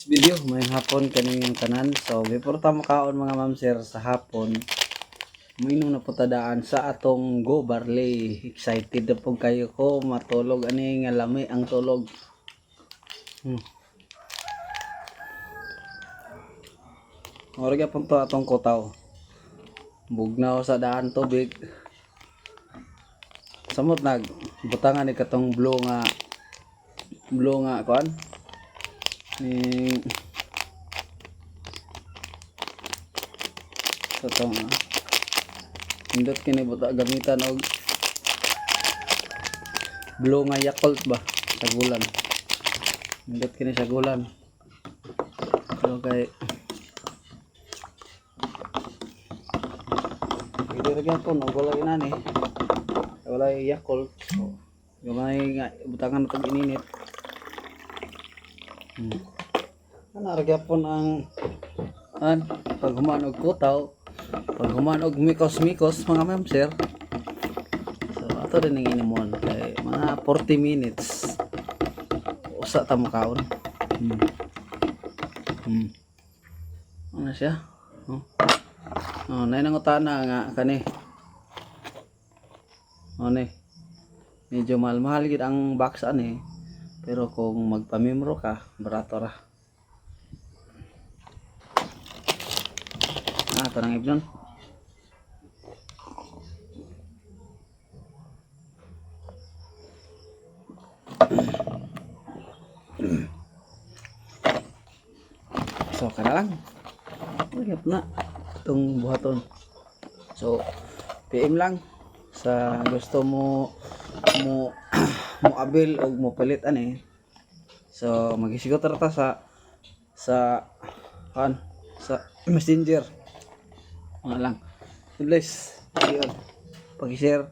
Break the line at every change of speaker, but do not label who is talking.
Video. May hapon kaning tanan. So before ta makaon, mga ma'am sir, sa hapon, minom na po ta daan sa atong Go Barley. Excited na po kayo ko matulog ani nga lami ang tulog. Ora gyapon to atong kutaw. Bugnaw sa daan tubig. Samot nag butangan ni katong blue nga kuan ni sa tong indot kini buta gamitan og blue nga Yakult ba sa gulan. Indot kini sa gulan. So kay pwede ra gyapon og wala inani, wala Yakult, so gamay nga butangan na tong ininit. Ana ra gyapon ang an pag human og kutaw, pag human og mikos-mikos, mga ma'am sir. So ato din ang inimon kay mga 40 minutes usa ta mokaon. Ano siya? Oh. Oh, nay nangutana nga kani. Oh ni. Medyo mahal-mahal gid ang box ani. Pero kung magpamimro ka, barato ra. Ah, tanang ibnon. So, kana lang. Uyap na itong buhaton. So, PM lang sa gusto mo mo mo abil og mo palit ani. So, magisigot ra ta sa kan sa Messenger. Mga lang. God bless. Yun. Pag-share.